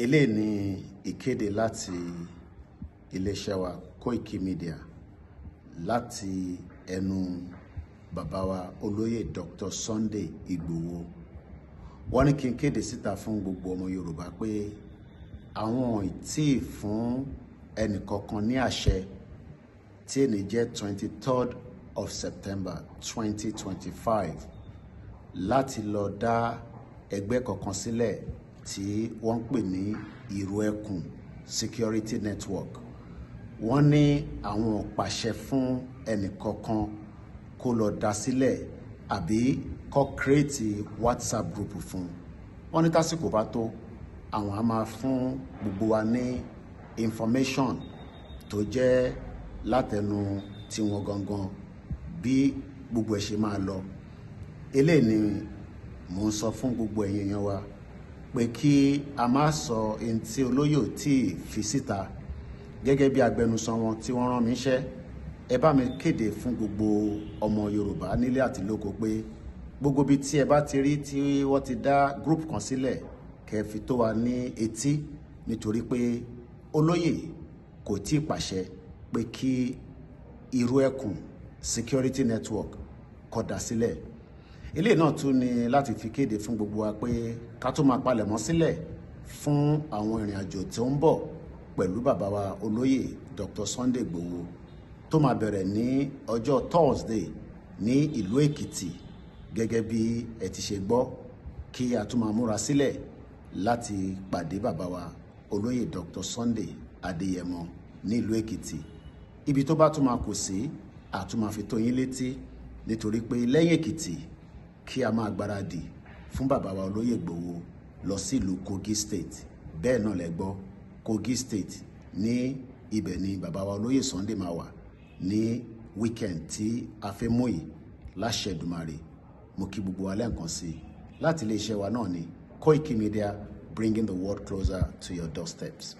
Eléyìí ni ìkéde láti iléeṣẹ́ wa Koiki Media, láti ẹnu bàbá wa olóyè Dr. Sunday Igboho. Wọ́n ní kí n kéde síta fún gbogbo ọmọ Yorùbá pé àwọn ò tí ì fún ẹnìkankan ní àṣẹ tí èní jẹ́ 23rd of September 2025 láti lọ dá ẹgbẹ́ kankan sílẹ̀ tí wọ́n ń pè ní Ìrù Ẹkùn Security Network. Wọ́n ní àwọn ò pàṣẹ fún ẹnìkankan kó lọ dá sílẹ̀ àbí kó create WhatsApp group fún. Wọ́n ní tásìkò bá tó, àwọn á máa fún gbogbo wa ní information tó jẹ́ látẹnu tiwọn gangan bí gbogbo ẹ̀ ṣe máa lọ. Eléyìí ni mò ń sọ fún gbogbo ẹ̀yin èèyàn wa pé kí a má sọ ohun tí olóyè ò tí ì fi síta. Gẹ́gẹ́ bí agbẹnusọ wọn tí wọ́n rán mi iṣẹ́, ẹ bá mi kéde fún gbogbo ọmọ Yorùbá nílé àti lóko pé gbogbo ibi tí ẹ bá ti rí tí wọ́n ti dá group kan sílẹ̀, kẹ́ ẹ fi tó wa ní etí, nítorí pé olóyè kò tí ì pàṣẹ pé kí Ìrù Ẹkùn Security Network kó dá sílẹ̀. Eléyìí náà tún ni láti fi kéde fún gbogbo wa pé ká tó máa palẹ̀mọ́ sílẹ̀ fún àwọn ìrìn àjò tó ń bọ̀ pẹ̀lú bàbá wa olóyè Dr. Sunday Igboho, tó máa bẹ̀rẹ̀ ní ọjọ́ Thursday ní ìlú Èkìtì. Gẹ́gẹ́ bí ẹ ti ṣe gbọ́, kí a tún máa múra sílẹ̀ láti pàdé bàbá wa olóyè Dr. Sunday Adéyẹmọ ní ìlú Èkìtì. Ibi tó bá tún máa kù sí, a tún máa fi tó yín létí, nítorí pé lẹ́yìn Èkìtì, kí a máa gbáradì fún bàbá wa olóyè Ìgbòho lọ sí ìlú Kogi State. Bẹ́ẹ̀ náà lẹ gbọ́, Kogi State ní ibẹ̀ ni bàbá wa olóyè Sunday máa wà ní weekend tí a fẹ́ mú yìí, láṣẹ Èdùmàrè. Mo kí gbogbo wa lẹ́ẹ̀kan sí i láti iléeṣẹ́ wa náà ní Koiki Media, bringing the world closer to your doorsteps.